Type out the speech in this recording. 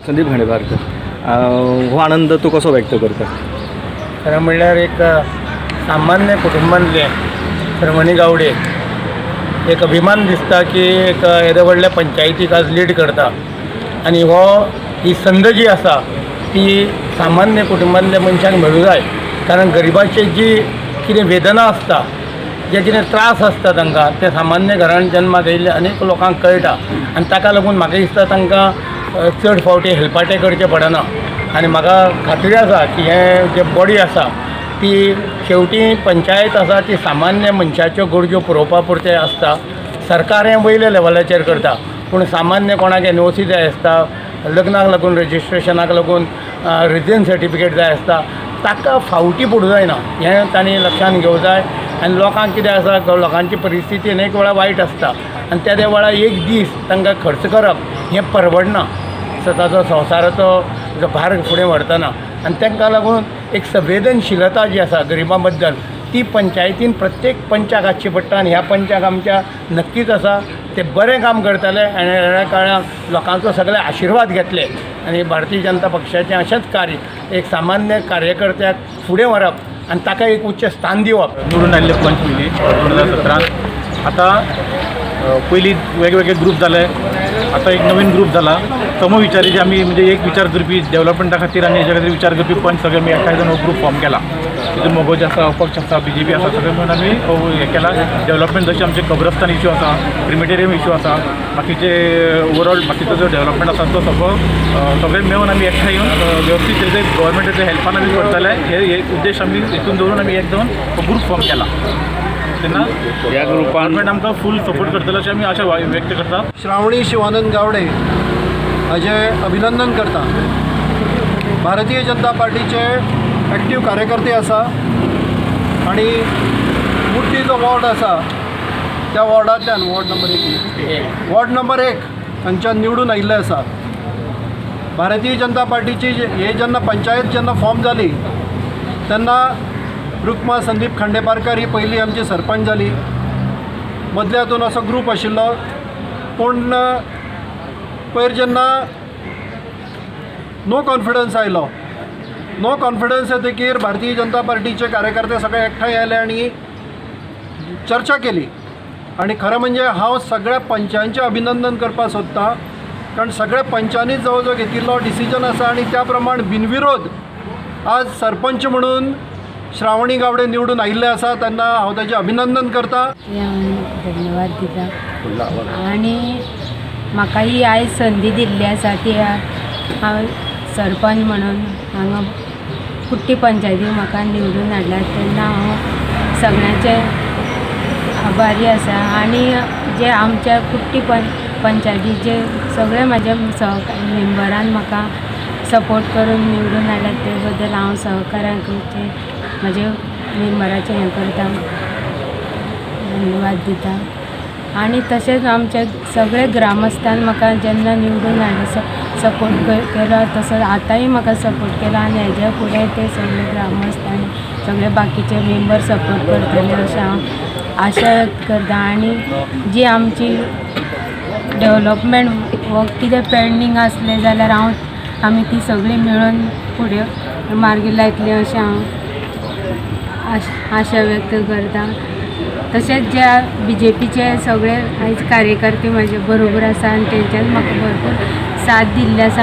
संदीप खांडेपारकर, हो आनंद तूं कसो व्यक्त करता? खरें म्हणल्यार एक सामान्य कुटुंबांतले श्रवणी गावडे एक अभिमान दिसता की एक येदे व्हडल्या पंचायतीक आज लीड करता आनी हो ही संद जी आसा ती सामान्य कुटुंबांतल्या मनशांक मेळूं जाय, कारण गरिबाची जी कितें वेदना आसता, जे कितें त्रास आसता तांकां, ते सामान्य घरान जन्माक येयल्ले अनेक लोकांक कळटा आनी ताका लागून म्हाका दिसता तांकां चड फावटी हेलपाटे करचे पडना. आनी म्हाका खात्री आसा की हें जे बॉडी आसा ती शेवटी पंचायत आसा ती सामान्य मनशाच्यो गरजो पुरोवपा पुरतें आसता. सरकार हें वयल्या लेवलाचेर करता, पूण सामान्य कोणाक एनओसी जाय आसता, लग्नाक लागून, रजिस्ट्रेशनाक लागून रेजिडन्स सर्टिफिकेट जाय आसता, ताका फावटी पडूं जायना हें तांणी लक्षांत घेवं जाय. आनी लोकांक कितें आसा, लोकांची परिस्थिती अनेक वेळा वायट आसता आनी त्या त्या वेळार एक दीस तांकां खर्च करप हें परवडना, स्वताचो संवसाराचो जो भार फुडें व्हरतना. आनी तांकां लागून एक संवेदनशीलता जी आसा गरिबां बद्दल ती पंचायतीन प्रत्येक पंचाक आसची पडटा आनी ह्या पंचाक आमच्या नक्कीच आसा, ते बरें काम करतले आनी ह्या काळांत लोकांचो सगळे आशिर्वाद घेतले. आनी भारतीय जनता पक्षाचें अशेंच कार्य एक सामान्य कार्यकर्त्याक फुडें व्हरप आनी ताका एक उच्च स्थान दिवप. निवडून आयिल्ले पंच पयलीं 2017 आतां पयलीं वेगवेगळे ग्रूप जाले, आतां एक नवीन ग्रूप जाला. समविचारी जे आमी म्हणजे एक विचार करपी डेवलपमेंटा खातीर आनी हेच्या खातीर विचार करपी पंच सगळे आमी एकठांय जावन हो ग्रूप फॉर्म केला. तितून मोगोज आसा, अपक्ष आसा, बीजेपी आसा, सगळे मेळून आमी हो हें केला डेवलपमेंट. जशें आमचें कब्रस्तान इशू आसा, क्रिमेटेरियम इशू आसा, बाकीचे ओवरऑल बाकीचो जो डेवलपमेंट आसा तो सगळो सगळे मेळून आमी एकठांय येवन वेवस्थीत रिते गव्हर्मेंटाच्या हेल्पान आमी करतले हे उद्देश आमी हितून दवरून आमी एक जावन हो ग्रूप फॉर्म केला. तेन्ना ह्या ग्रुपान गव्हर्मेंट आमकां फूल सपोर्ट करतलो अशें आमी आशा व्यक्त करता. श्रावणी शिवानंद गावडे हाजें अभिनंदन करता. भारतीय जनता पार्टीचे एक्टीव कार्यकर्ते आसा आनी मुर्ती जो वॉर्ड आसा त्या वॉर्डांतल्यान वॉर्ड नंबर 1, वॉर्ड नंबर 1 हांगच्यान निवडून आयिल्ले आसा. भारतीय जनता पार्टीची हे जेन्ना पंचायत जेन्ना फॉर्म जाली तेन्ना रुक्मा संदीप खांडेपारकर ही पयली आमची सरपंच जाली. मदल्या हातून असो ग्रूप आशिल्लो, पूण पयर जेन्ना नो कॉन्फिडन्स आयलो, नो कॉन्फिडन्स येतकीर भारतीय जनता पार्टीचे कार्यकर्ते सगळे एकठांय आयले आनी चर्चा केली. आनी खरें म्हणजे हांव सगळ्या पंचांचें अभिनंदन करपाक सोदतां, कारण सगळ्या पंचांनी जो जो घेतिल्लो डिसिजन आसा आनी त्या प्रमाण बिनविरोध आज सरपंच म्हणून श्रावणी गावडे निवडून आयिल्ले आसा, तेन्ना हांव ताचें अभिनंदन करता. धन्यवाद दिता आनी म्हाका ही आयज संदी दिल्ली आसा ती हांव सरपंच म्हणून हांगा कुट्टी पंचायतीक म्हाका निवडून हाडल्या तेन्ना हांव सगळ्यांचे आभारी आसा. आनी जे आमच्या कुट्टी पंचायतीचे सगळे म्हाजे सहकार मेंबरान म्हाका सपोर्ट करून निवडून हाडल्या ते बद्दल हांव सहकाऱ्यांचे म्हजे मेंबराचें हें करता, धन्यवाद दिता. आनी तशेंच आमचे सगळे ग्रामस्थान म्हाका जेन्ना निवडून हाडले सपोर्ट केलो, तसो आतांय म्हाका सपोर्ट केलो आनी हेज्या फुडें ते सगळे ग्रामस्थ आनी सगळे बाकीचे मेंबर सपोर्ट करतले अशें हांव आशा व्यक्त करता. आनी जी आमची डेवलपमेंट वर्क कितें पेंडींग आसलें जाल्यार हांव आमी ती सगळीं मेळून फुडें मार्गी लायतली अशें हांव आशा व्यक्त करता. तशेंच ज्या बीजेपीचे सगळे आयज कार्यकर्ते म्हाजे बरोबर आसा आनी तेंच्यांनी म्हाका भरपूर साथ दिल्ली आसा.